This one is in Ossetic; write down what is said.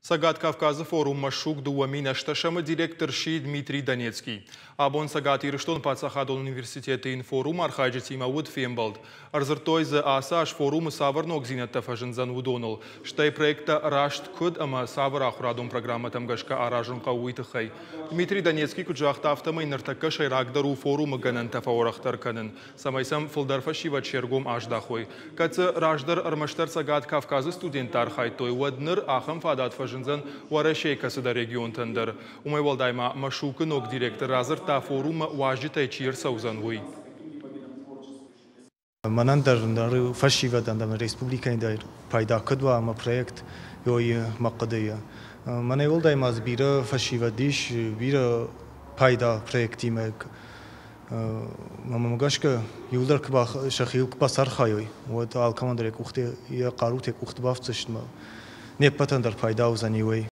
Цӕгат Кавказы форум Машук 2018-ы директор сси Дмитрий Донецкий. Абон Цӕгат Ирыстоны паддзахадон университеты инфорум архайджытимӕ уыд фембӕлд. Ӕрдзырдтой дзы, ацы аз форумы цавӕр ногдзинӕдтӕ фӕзындзӕн, уыдоныл. Стӕй проекттӕ раст куыд ӕмӕ цавӕр ахуырадон программӕтӕм гӕсгӕ аразын хъӕуы, уый тыххӕй. Дмитрий Донецкий куыд загъта, афтӕмӕй ныртӕккӕ сӕйрагдӕр у форумы гӕнӕнтӕ фӕуӕрӕхдӕр кӕнын, цӕмӕй сӕм фылдӕр фӕсивӕд се ргом аздахой. Кӕд дзы раздӕр ӕрмӕстдӕр Цӕгат Кавказы студенттӕ архайдтой, уӕд ныр ахӕм фадат фӕзындзӕн Уӕрӕсейы кӕцыдӕр регионтӕн дӕр. Уымӕй уӕлдай ма Машукы ног директор радзырдта, форуммӕ уазджытӕй чи ӕрцӕудзӕн, уый. Мӕнӕн дӕр ныр фӕсивӕдӕн дӕр республикӕйы дӕр пайда куыд уа мӕ проект ёйы мӕ хъуыдыйы. Мӕнӕй уӕлдай ма дзы бирӕ фӕсивӕд ис, бирӕ пайда проектимӕ. Мӕнмӕ гӕсгӕ, иуылдӕр куы сӕхиуыл куы бацархайой, уӕд алкӕмӕн дӕр йӕ къухты йӕ хъарутӕ къухты бафтдзысты. Не ппӕтӕн дӕр пайда уыдзӕни уый.